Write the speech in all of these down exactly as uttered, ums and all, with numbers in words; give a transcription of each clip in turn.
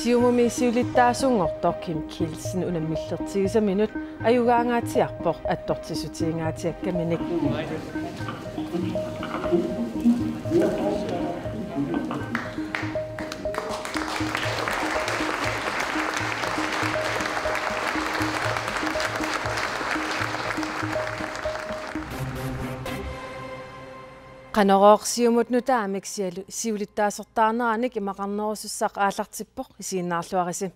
Siumumi siulittaasunngortoq Kim Kielsen unammillertigisaminut ajugaangaatsiarpoq attortissutiginngaatsiakkaminik. Qanorooq Siumut nutaamik sialu-, siulittaasortaarneranik imaqarnerusussaq aallartippoq, isiginnaarluarisi.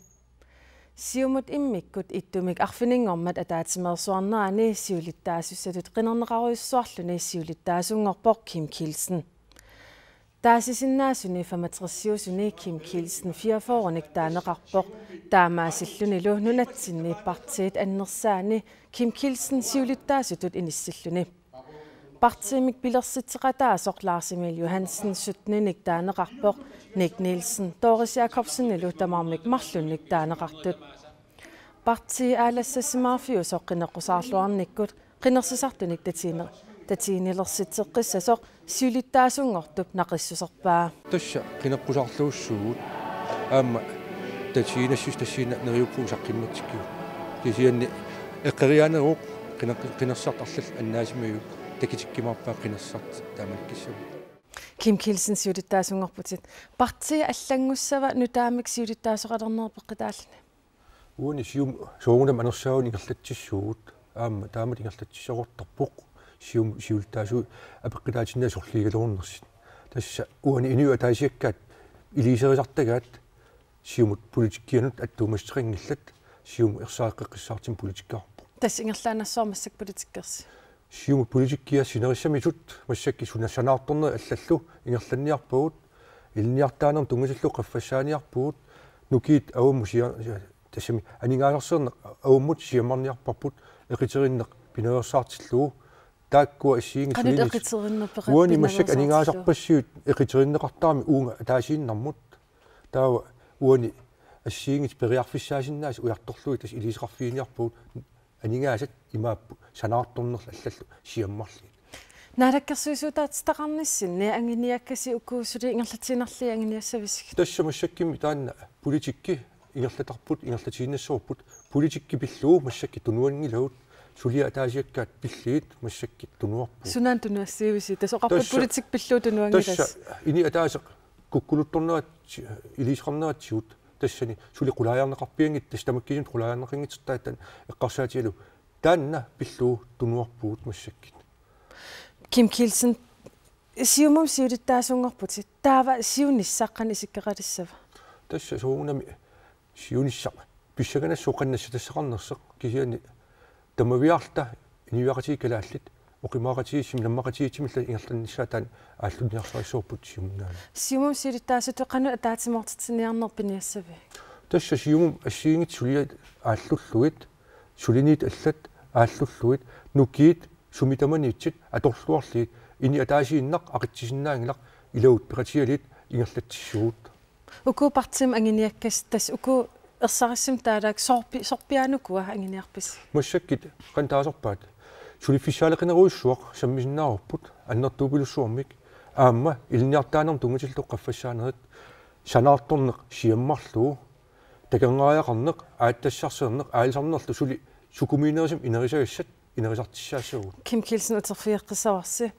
Siumut immikkut ittumik arfininngormat ataatsimeersuarnerani siulittaasussatut qinerneqarujussuarluni siulittaasunngorpoq Kim Kielsen. Taasisinnaasuni femogtresiusuni Kim Kielsen fireogfyrrenik taaneqarpoq, taamaasillunilu nunatsinni partiit annersaanni Kim Kielsen siulittaasutut inissilluni. Partiimik pilersitseqataasoq Lars Emil Johansen syttenik taaneqarpoq, Nick Nielsen, Doris Jakobsenilu tamarmik marlunnik taaneqartut. Partiit aalassassimaarfiusoq qineqqusaarluarnikkut qinersisartunik tatiine-, tatiinilersitseqqissasoq siulittaasunngortup naqissuserpaa. Tassa qineqqusaarluussuugut, aamma tatiinassuseq tassani neriuppugut saqqummersikkigut. Kisianni eqqoriaaneruvoq qineq-, qinersisartut arlallit annaasimaguit, takutikkumaarpaat qinersisartut taamanikkut. Kim Kielsen, siulittaasunngorputit. Partiit allanngussava nutaamik siulittaasoqalernerup peqqutaalluni? Uani Siumut soorunami anersaagunik ingerlatsissuugut. Aamma taamatut ingerlatsissaguartarpoq Siumut siulittaasut apeqqutaatinnagu sorliugaluarnersut. Tassa uani inuit ataasiakkaat iliuuserisartagaat Siumut politikkianut attuumassuteqanngillat, Siumut ersareqqeqqissaartumik politikkerpoq. Tassa ingerlaannassaaq massakkut politikkersi? Siumut politikkiat sinerissamisut massakkut suna-, sanaartornerit allallu ingerlanniarpagut, ilinniartitaanermut tunngatillugu qaffassaaniarpugut, nukiit avammut sia-, tassami aningaasarsiorneq avammut siammarniarparput, eqiterinneq pinaveersaartillugu, taakkua assigiinngitsut. Qanoq sulinis-, eqiterinneq pera-, uani massakkut pinaveersaartillugu? Aningaasarpassuit eqiterinneqartaramik uunga ataasiinnarmut. Taava uani assigiinngitsut periarfissaasinnaasut ujartorlugit tassa iliuuseqarfiginiarpagut, aningaasat imaapput sanaartornerlu allallu siammarlugit. Naalakkersuisuutaatitaqarnissinni anguniakkasi uku suli ingerlatiinnarlugit anguniassavisigit? Tassa massakkumi taanna politikki ingerlatarput, ingerlatiinnassavarput, politikki pillugu massakkut tunuanngilagut, suliat ataasiakkaat pillugit massakkut tunuarpugut. Sunaana tunuassavisi? Tassa oqarput tassa politikki pillugu tunuanngilassi. Tassa inuit ataaseq kukkuluttornerat, iliuuseqarneratigut, tassani suli qulaajarneqarpianngitsoq, tassa tamakkiisumik qulaajarneqanngitsoq taanna eqqarsaatigalugu, taanna pillugu tunuarpugut massakkut. Kim Kielsen, Siumumi siulittaasunngorputit, taava siunissaq qanoq isikkoqalissava? Tassa soorunami siunissaq pissanganassaaq qanoq nassatassaqarnersoq, kisianni tamaviaarluta inuiaqatigiit kalaallit oqimaaqatigiissumik nammaqatigiissummillu ingerlannissaat taanna aallunniarsarissavarput Siumunngaanniit. Siumumi siulittaasutut qanoq ataatsimoortitsiniarneq piniassaviuk? Tassa Siumumi assigiinngitsut suliat aallullugit, suliniutit allat aallullugit, nukiit sumi tamaniitsut atorluarlugit, inuit ataasiinnaq aqitsisinnaanngilaq, ilavut peqatigalugit ingerlatsissuugut. Uku partiimi anguniakkasi, tassa uku ersarissumik taalaakka, soorpi-, soorpiaanukua anguniarpisi? Massakkut qanoq taasarpaat? Suliffissaaleqinerujussuaq sammisinnaavarput annertuupilussuarmik, aamma ilinniartitaanermut tunngatillugu qaffassaanerit, sanaartorneq siammarlugu, takornariaqarneq, aatsitassarsiorneq, aalisarnerlu suli sukumiinerusumik inerisagassat inerisartussaassavagut. Kim Kielsen, uterfigeqqissavarsi.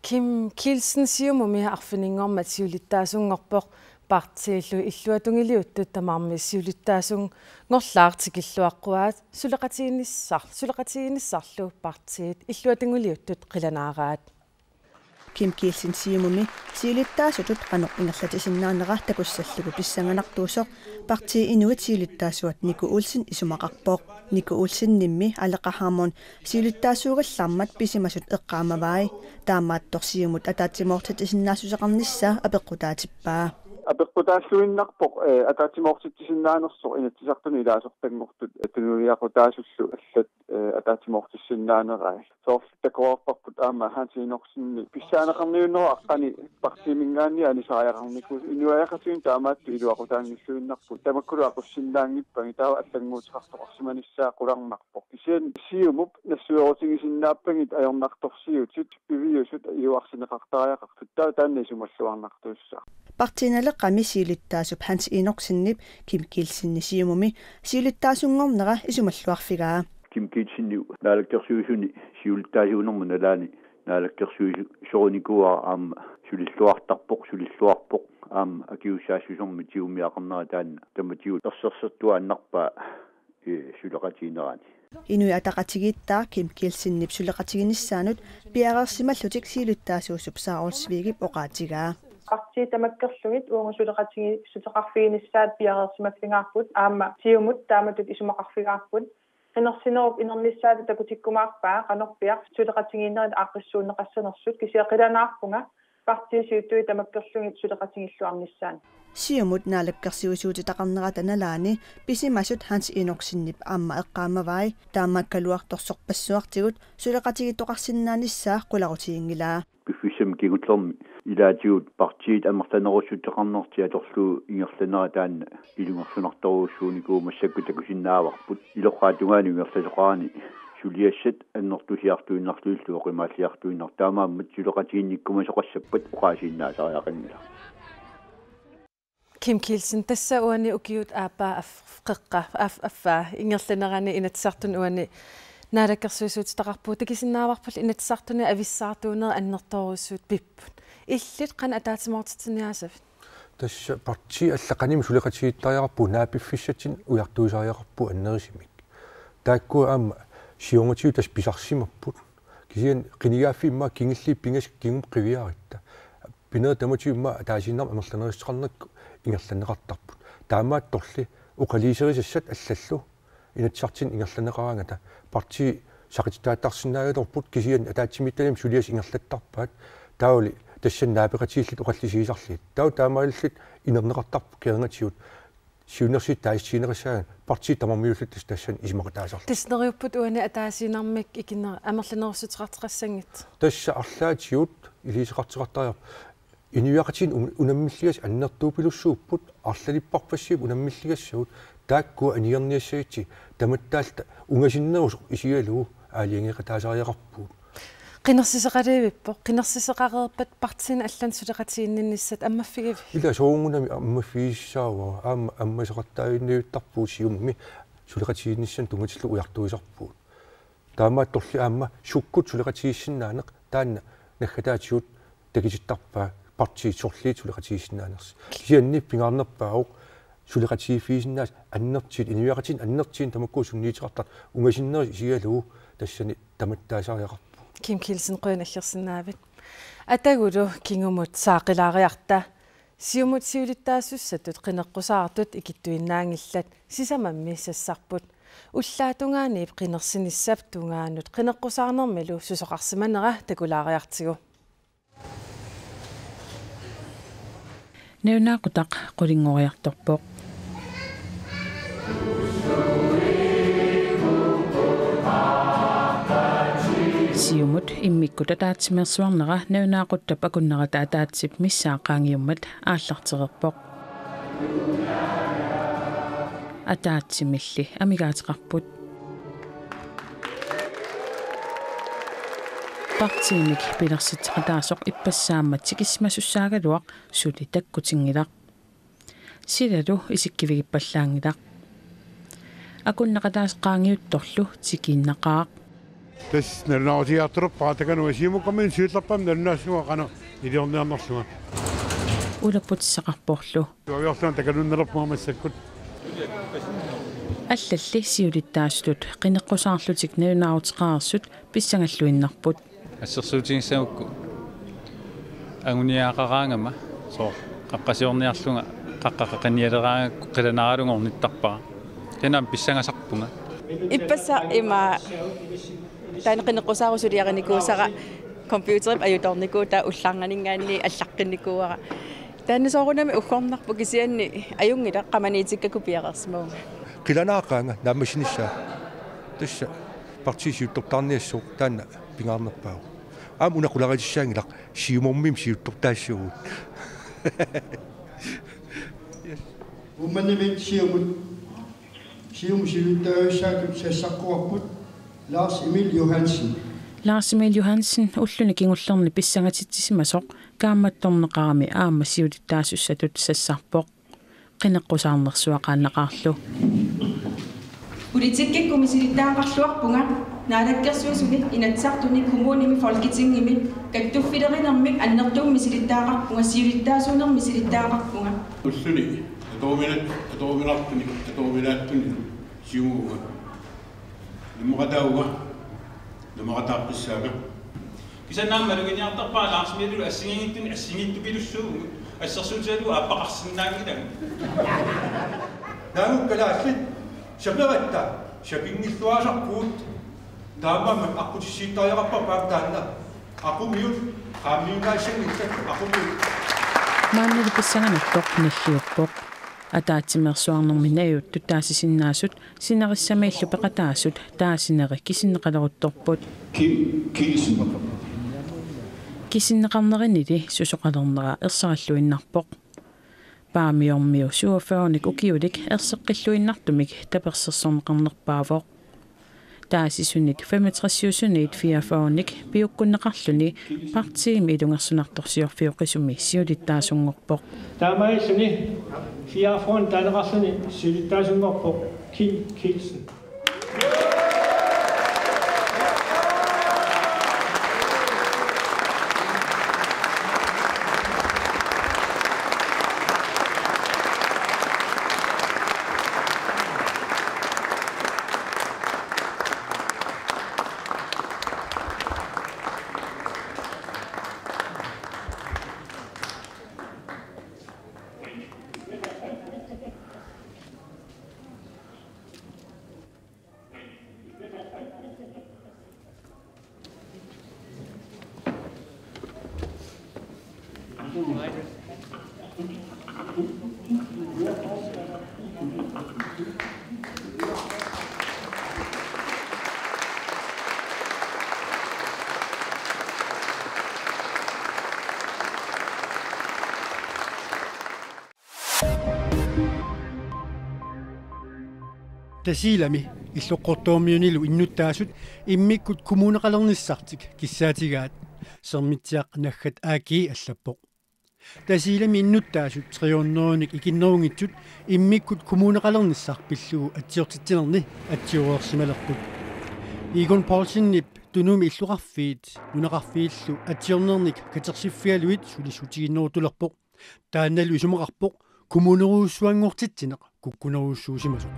Kim Kielsen Siumumi arfininngormat siulittaasunngorpoq, partiillu illuatungiliuttut tamarmik siulittaasunngorlaartut tikilluaqquaat, suleqatigiinnissar-, suleqatigiinnissarlu partiit illuatungiliuttut qilanaaraat. Kim Kielsen Siumumi siulittaasutut qanoq ingerlatisinnaanera takussallugu pissanganartuusoq partiit inuit siulittaasuat Nico Olsen isumaqarpoq. Nico Olsenimmi Aleqa Hammond siulittaasuugallarmat pisimasut eqqaamavai. Taamaattoq Siumut ataatsimoortitsisinnaassuseqarnissaa apeqqutaatippaa. Apeqqutaalluinnarpoq, eh, ataatsimoortitsisinnaanersoq Inatsisartuni ilaasortanngortut, eh, tunuliaqutaasullu allat, eh, ataatsimoortitsisinnaanerai. Soorlu takoreerparput aamma Hans Enoksenip pissaaneqarniunnerup aqqani partiiminngaanniit anisariaqarnikuusoq, inuiaqatigiinnut taamaattut iluaqutaanngilluinnarput. Tamakkulu aqussinnaanngippagut, taava allannguuteqartoqarsimanissaa qularnarpoq. Kisianni Siumup nassuerutigisinnaappagit ajornartorsiutit piviusut iluarsineqartariaqartut, taava taanna isumalluarnartuussaaq. Partii Naleqqami siulittaasup Hans Enoksenip Kim Kielsenip Siumumi siulittaasunngornera isumalluarfigaa. Kim Kielsenip naalakkersuisuni siulittaasuunerma nalaani naalakkersuisorinikuuara aamma sulilluartarpoq, sulilluarpoq aamma akisussaassusermik tigummiaqarnera, taanna tamatigut ersersertuaannarpaa, eh, suleqatiginerani. Inuit Ataqatigiittaaq Kim Kielsenip suleqatiginissaanut piareersimallutik siulittaasuusup Sara Olsvigip oqaatigaa. Partiit tamakkerlugit uagut suleqatigi-, suleqarfiginissaat piareersimaffigaarput, aamma Siumut taamatut isumaqarfigaarput. Qinersinerup inernissaata takutikkumaarpaa qanorpiaq suleqatigiinnerit aaqqissuunneqassanersut, kisianni qilanaarpunga partiit siuttui tamakkerlugit suleqatigilluarnissaannut. Siumut naalakkersuisuutitaqarnerata nalaani pisimasut Hans Enoksenip aamma eqqaamavai, taamaakkaluartorsorpassuartigut suleqatigiittoqarsinnaanissaa qularutiginngilaa. Piffissami kingullermi ilaatigut partiit amerlanerussuteqarnertik atorlugu ingerlanera taanna ilungersunartorujussuunikuuvoq, massakkut takusinnaavarput. Ilorraap tungaanut ingerlasoqarani suliassat annertusiartuinnarlugillu oqimaalliartuinnartut, taamaammat suleqatiginnikkumasoqassappat oqaasiinnaasariaqanngilaq. Kim Kielsen, tassa uani ukiut aappaa af-, qeqqa af-, affaa ingerlanerani Inatsisartuni uani naalakkersuisuutitaqarpugut, takusinnaavarpullu Inatsisartuni avissaartuunerit annertoorujussuit pipput. Illit qanoq ataatsimoortitsiniaasavit? Tassa partiit allat qanimut suleqatigiittariaqarput, naapiffissatsinnut ujartuisariaqarput annerusumik. Taakkua aamma siornatigut tassa pisarsimapput. Kisianni qinigaaffimmi kingulliit pingasut kingumut qiviaratta. Pinerit tamatigut aamma ataasiinnarmik amerlanerussuteqarnerat ingerlanneqartarput. Taamaattorli oqaluuserisassat allallu Inatsisartuni ingerlanneqaraangata partiit saqutitaattarsinnaagaluarput, kisianni ataatsimiititaliami suliassat ingerlattarpaat. Taavali tassani naapeqatigiillutik oqallisigisarlugit. Taava taamaalillutik inerneqartarput kingornatigut siunnersuutit taasineqassaanga partiit tamarmiullutik tassani isumaqataasarlugit. Tassa neriuppugut uani ataasiinnarmik ikinner-, amerlanerussuteqartoqassanngitsoq. Tassa arlaatigut iliuuseqartoqartariaqarpoq. Inuiaqatigiinni un-, unammilligassat annertuupilussuupput, arlalipparpassuit unammilligassagut, taakkua anigorniassagutsigit tamattaalluta ungasinnerusoq isigalugu aalajangeeqataasariaqarpugut. Qinersisoqalivippoq, qinersisoqareerpat partiinit allanut suleqatigiinninnissat ammaffigivigit? Ila soorunami ammaffigisassaavara, aamma ammasoqattaaginnavittarpugut Siumumi suleqatigiinnissamut tunngatillugu ujartuisarpugut. Taamaattorli aamma sukkut suleqatigiissinnaaneq taanna naggataatigut takutittarpaa partiit sorliit suleqatigiissinnaanersut. Kisianni pingaarnerpaavoq suleqatigiiffigisinnaasut annertuut, inuiaqatigiinni annertuumik tamakku sunniuteqartartut ungasinnerusoq isigalugu tassani tamattaasariaqarpugut. Kim Kielsen, qujanaq aggersinnaavit. Atagulu kingumut saaqqilaariarta. Siumut siulittaasussatut qineqqusaartut ikittuinnaanngillat, sisamammi sassarput. Ullaatungaaniip qinersinissap tungaanut qineqqusaarnermilu susoqarsimanera takulaariartigu. Nalunaaqutaq qulinngoriartorpoq. Siumut immikkut ataatsimeersuarnera nalunaaquttap akunnerata ataatsip missaa qaangiummat aallartereerpoq. Ataatsimilli amigaateqarput. Partiimik pilersitseqataasoq ippassaammat tikissimasussaagaluaq suli takkutinngilaq. Silalu isikkivigipallaanngilaq. Akunneqataasoq qaangiuttorlu tikiinnaqaaq. Tassa nalunaarutigiartorpara takanunga, Siumukkammiunut siullerpaamik nalunaassuunga qanoq iliorniarnerlunga. Ulapputissaqarporlu. Tuaviorlunga takanunnalerpunga massakkut. Allalli siulittaasutut qineqqusaarlutik nalunaaruteqareersut pissangalluinnarput. Assersuutigissagukku anguniagaqaraangama, soorlu qaqqasiorniarlunga qaqqaq qaqinialeraangakku qilanaaralunga ornittarpara. Taanna pissangasarpunga. Ippassaq ima taanna qineqqusaarut suliarinikuusara, computerip ajutoornikuuvoq, taava ullarnganinngaanniit allaqqinnikuuara. Taanna soorunami uggornarpoq, kisianni ajunngilaq qamaniitikkakku piareersimavunga. Qilanaaqaanga naammassinissaa. Tassa partiit siuttortaarniassooq taanna pingaarnerpaavoq. Aamma una qularitissaanngilaq, Siumummi siuttortaassaagut. Uummannamiit Siumut. Siumut siulittaasussaattut sassaqquarput Lars Emil Johansen. Lars Emil Johansen ulluni kingullerni pissangatitsisimasoq kaammattorneqarami aamma siulittaasussatut sassarpoq, qineqqusaarnersuaqaannaqaarlu. Politikkikkut misilittagaqarluarpunga Naalakkersuisuni, Inatsisartuni, kommunimi, Folketingimi, kattuffilerinermik annertuumik misilittagaqarpunga, siulittaasuunermik misilittagaqarpunga. Ulluni atoruminat-, atoruminartunik, atoruminaattunik Siumuuvunga. Nammaqataavunga, nammaqataaqqissaanga. Kisianni aamma maluginiartarpara Lars Emililu assigiinngitsunik assigiinngitsupilussuuvugut, assersuutigalugu aappaqarsinnaanngilagut. Naagukka kalaallit, saperatta, sapinngilluarisarpugut. Taamaammat aqqutissiuuttariaqarparput aamma taanna. Aqumiut, qaammiunnaassanngillat aqumiut. Maannalu pissanganartoq nalliuppoq. Ataatsimeersuarnermi najuuttut taasisinnaasut sinerissamiillu peqataasut taasineri kisinneqaleruttorput. Kim Kielsen. Kisinneqarnerinili susoqalernera ersarilluinnarpoq. Paamiormiu syvogfyrrenik ukiulik erseqqilluinnartumik tapersersorneqarnerpaavoq. Taasisunik femogtresiusuniit fireogfyrrenik piukkunneqarluni partiimi ilungersunartorsiorfiup qisumi siulittaasunngorpoq. Taamaalilluni fireogfyrrenik taaneqarluni siulittaasunngorpoq Kim Kielsen. Tasiilami Illoqqortoormiunilu innuttaasut immikkut kommuneqalernissartik kissaatigaat, Sermitsiaq naggat A G allappoq. Tasiilami innuttaasut tre hundredenik ikinnerunngitsut immikkut kommuneqalernissaq pillugu atsiortitsinerni atsioreersimalerput. Egon Poulsenip Tunumi illoqarfiit nunaqarfiillu atsiornernik katersiffigalugit sulissutiginneruttulerpoq. Taannalu isumaqarpoq kommunerujussuanngortitsineq kukkunerujussuusimasoq.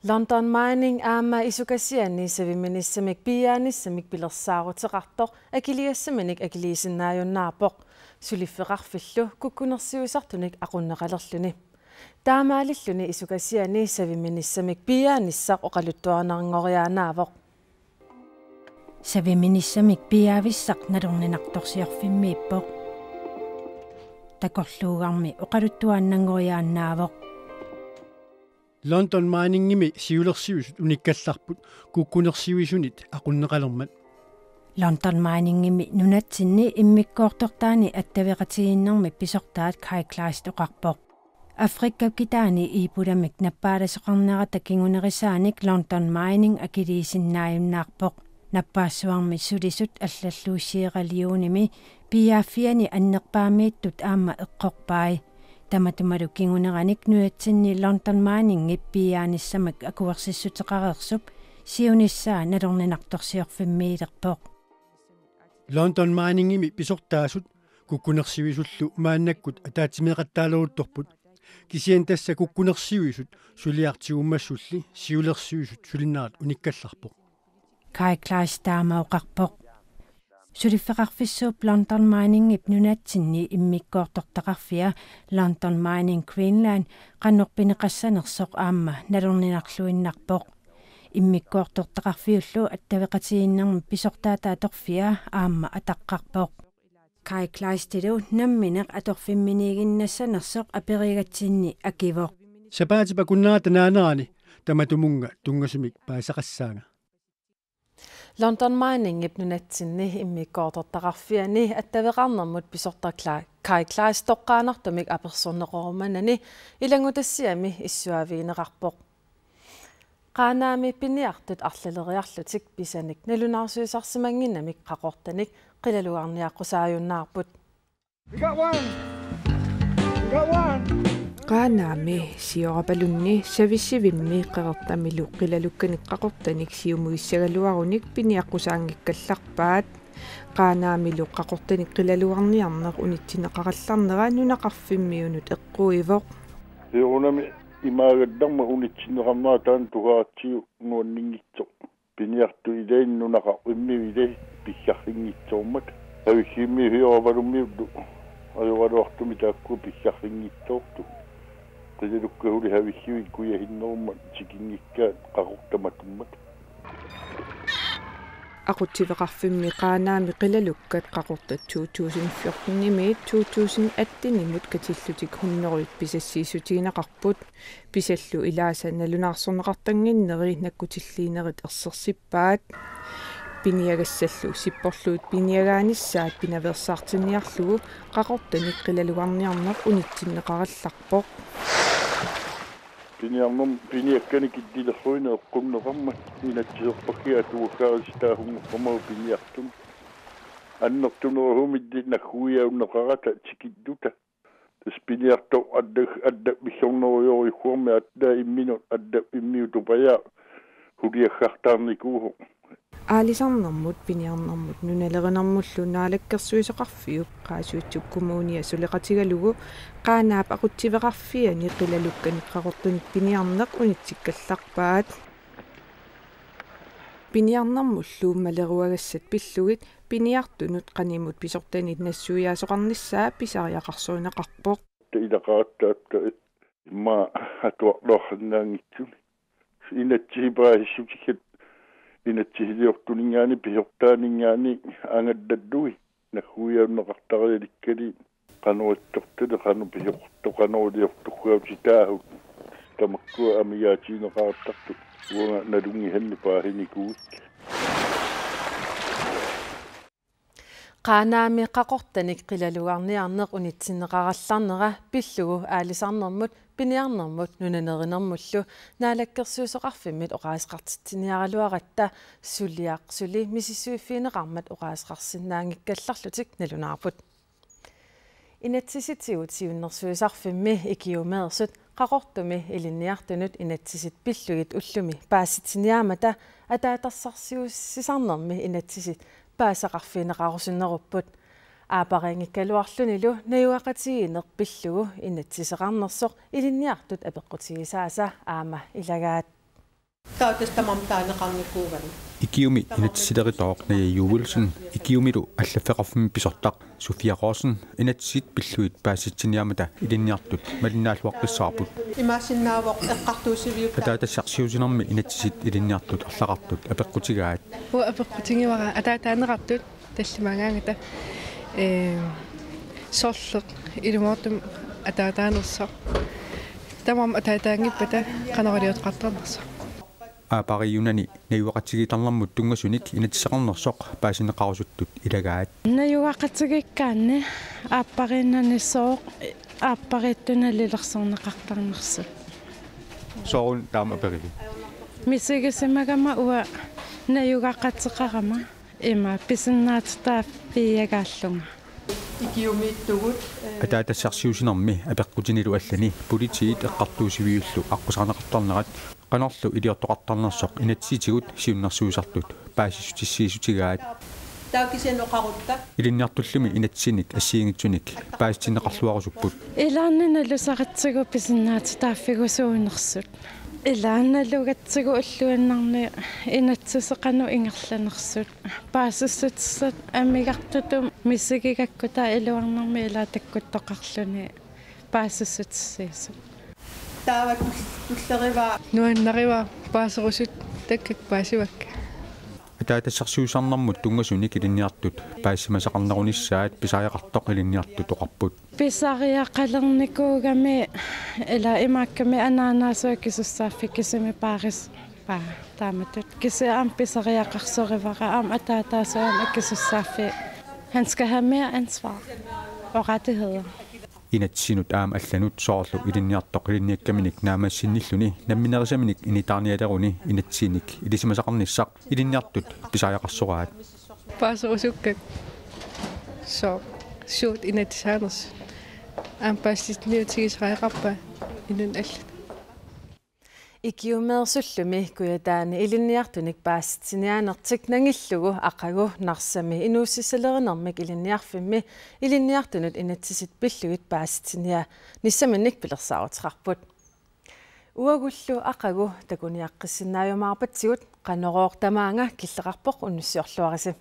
London Mining aamma isukasiani saviminissamik piiaanissamik pilersaaruteqartoq akiligassaminik akiliisinnaajunnaarpoq, suliffeqarfillu kukkunersiuisartunik aqunneqalerluni. Taamaalilluni isukasiani saviminissamik piiaanissaq oqaluttuaannanngoriaannaavoq. Saviminissamik piiaavissaq nalorninartorsiorfimmiippoq. Takorluugarmi oqaluttuaannanngoriaannaavoq. London Miningimi siulersuisut unikkallarput kukkunersiuisunit aqunneqalermat. London Miningimi nunatsinni immikkoortortaani attaveqatigiinnermi pisortaat Kai Kleist oqarpoq. Afrikap kitaani Ebolamik nappaalasoqarnerata kingunerisaanik London Mining akiliisinnaajunnaarpoq. Nappaassuarmi sulisut allallu Sierra Leonemi piiaaffiani annerpaamiittut aamma eqqorpai. Tamatumalu kinguneranik nunatsinni London Miningip piiaanissamik akuersissuteqareersup siunissaa nalorninartorsiorfimmiilerpoq. London Miningimi pisortaasut kukkunersiuisullu maannakkut ataatsimeeqattaaleruttorput. Kisianni tassa kukkunersiuisut suliaq tigummassulli siulersuisut sulinnerat unikkallarpoq. Kai Kleist taama oqarpoq. Suliffeqarfissuup London Miningip nunatsinni immikkoortortaqarfia London Mining Greenland qanoq pineqassanersoq aamma nalorninarluinnarpoq. Immikkoortortaqarfiullu attaveqatigiinnermi pisortaata atorfia aamma ataqqarpoq. Kai Kleistilu nammineq atorfimminiiginnassanersoq aperigatsinni akivoq. Sapaatip akunnerata naanerani tamatumunnga tunngasumik paasisaqassaanga. London Miningip nunatsinni immikkoortortaqarfiani attaveqarnermut pisortaq Cla-, Kai Kleist toqqaannartumik apersorneqarumanani ilanngutassiami issuaavigineqarpoq. Qaanaami piniartut arlaleriarlutik pisanik nalunaarsuisarsimannginnamik qaqortanik qilalugarniaqqusaajunnaarput. We got one. We got one. Qaanaami Siorapalunni Savissivimmi qeqertamilu qilalukkanik qaqortanik siumugissagaluarunik piniaqqusaanngikkallarpaat. Qaanaamilu qaqortanik qilalugarniarneq unitsinneqarallarnera nunaqarfimmiunut eqquivoq. Siorunami imaagallarmat unitsinneqarnera taanna tusaratsigit nuanninngitsoq. Piniartut ilaanni nunaqarfimmiut ilaat piggarsinngitsoormata. Savissivimmiut Siorapalummiullu ajoraluartumik taakkua piggarsinngitsoortut. Qilalukkat suli Savissivik kujasinnerummat tikinngikkaat qaqortat matummata. Aqutsiveqarfimmi Qaanaami qilalukkat qaqortat to tusind fjortenimiit to tusind attenimut katillutik hunnorujut pisassiissutigineqarput. Pisallu ilaasa nalunaarsorneqartannginneri nakkutilliinerit ersersippaat. Piniagassallu sipporlugit piniagaanissaat pinaveersaartinniarlugu qaqortanik qilalugarniarneq unitsinneqarallarpoq. Piniarnerm-, piniakkanik killilersuineq eqqunneqarmat inatsiserpakkiat atuakkaarisi taassunngoqqammagu piniartunut. Annertunerusumilli nagguiaunneqarata tikilluta. Tassa piniartoq alla-, allaffigisornerujorujussuarmik aatsaat imminut allaffimmik tupajaaq suliagaqartaarnikuusoq. Aalisarnermut, piniarnermut nunalerinermullu Naalakkersuisoqarfiup Qaasuitsup Kommunia suleqatigalugu Qaanaap aqutsiveqarfiani qilalukkanik qaqortanik piniarneq unitsikkallarpaat. Piniarnermullu maleruagassat pillugit piniartunut qanimut pisortanit nassuiaasoqarnissaa pisariaqarsuineqarpoq. Ilaqaratta immaqa atuarluarsinnaanngitsuni. Inatsisit paasissutikkat inatsisiliortuninngaanniit pisortaaninngaanniit angallallugit nagguiaunneqartarialikkaliit qanoq ittortalik qanoq pisortoq qanoq iliortorsuutit taasut tamakkua amigaatigineqartartut uanga nalunngisannik paasinikuuakka. Qaanaami qaqortanik qilalugarniarneq unitsinneqarallarnera pillugu aalisarnermut, piniarnermut nunalerinermullu Naalakkersuisoqarfimmit oqaaseqartitsiniaraluaratta suliaq suli misissuiffigineqarmat oqaaseqarsinnaanngikkallarlutik nalunaarput. Inatsisitigut siunnersuisarfimmi ikiumeersut Qaqortumi ilinniartunut inatsisit pillugit ullumi paasititsiniaammata ataatassarsiuussisarnermi inatsisit paasisaqarfigineqarusunnerupput. Aappariinngikkaluarlunilu najugaqatigiinneq pillugu inatsiseqarnersoq ilinniartut apeqqutigisaasa aamma ilagaat. Taava tassa tamarmik taaneqarnikuugamik. Ikiumi inatsisilerutooq Naja Juelsen, ikiumilu allaffeqarfimmi pisortaq Sofia Rossen inatsisit pillugit paasititsiniaammata ilinniartut malinnaalluaqqissaarput. Imaassinnaavoq eqqartuussiviup. Ataatassarsiuussinermi inatsisit ilinniartut arlaqartut apeqqutigaat. Uanga apeqqutigivara ataataaneqartut tallimaangaangata, ee, sorleq ilumoortumik ataataanersoq. Tamarmik ataataanngippata qanoq iliortoqartarnersoq. Aappariiunani najugaqatigiittarnermut tunngasunik inatsiseqarnersoq paasineqarusuttut ilagaat. Najugaqatigiikkaanni aappariinnani sooq aappariittunik nalilersorneqartarnersut. Sooruna taama aperiviuk? Misigisimagama uanga najugaqateqarama ima pisinnaatitaaffigigaallunga. Ikiumiittugut, ee. Ataatassarsiuussinermi apeqqutinilu allani politiit eqqartuussiviullu aqqusaarneqartarnerat qanorlu iliortoqartarnersoq inatsisitigut siunnersuisartut paasissutissiissutigaat. Taava kisianni oqarutta. Ilinniartullumi inatsisinik assigiinngitsunik paasitinneqarluarusupput. Ilaanni nalusaritsigu pisinnaatitaaffigusuunersut. Ilaanni nalugatsigu ulluinnarni inatsiseqarneq ingerlanersut. Paasissutissat amigartutut misigigakku taava iluarnermi ilaa takkuttoqarluni paasissutissiisut. Taava tul-, tulleriva. Nuannariva paaserusut takkakka paasivakka. Taava tassarsiussarnermut tunngasunik ilinniartut paasisimasaqarnerunissaat pisariaqartoq ilinniartut oqarput. Pisariaqalernikuugami ila imaakkami anaanaasut akisussaaffiit kisimi paaris paa taamatut. Kisianni aamma pisariaqarsorivara aamma ataataasut aamma akisussaaffii. Han skal have mere ansvar og rettigheder. Inatsisinut aamma allanut soorlu ilinniartoq ilinniakkaminik naammassinnilluni namminerisaminik initaarnialeruni inatsisinik ilisimasaqarnissaq ilinniartut pisariaqarsoraat. Paaserusukkat. Sooq suut inatsisaanersut aamma paasititsiniutigisariaqarpa inunnut allanut? Ikiumeersullumi Kujataani ilinniartunik paasititsiniaanertik nangillugu aqagu Narsami inuussissalerinermik ilinniarfimmi ilinniartunut inatsisit pillugit paasititsiniaanissaminnik pilersaaruteqarput. Uagullu aqagu takuniaqqissinnaajumaapatsigut Qanorooq tamaanga killeqarpoq, unnussiorluarisi.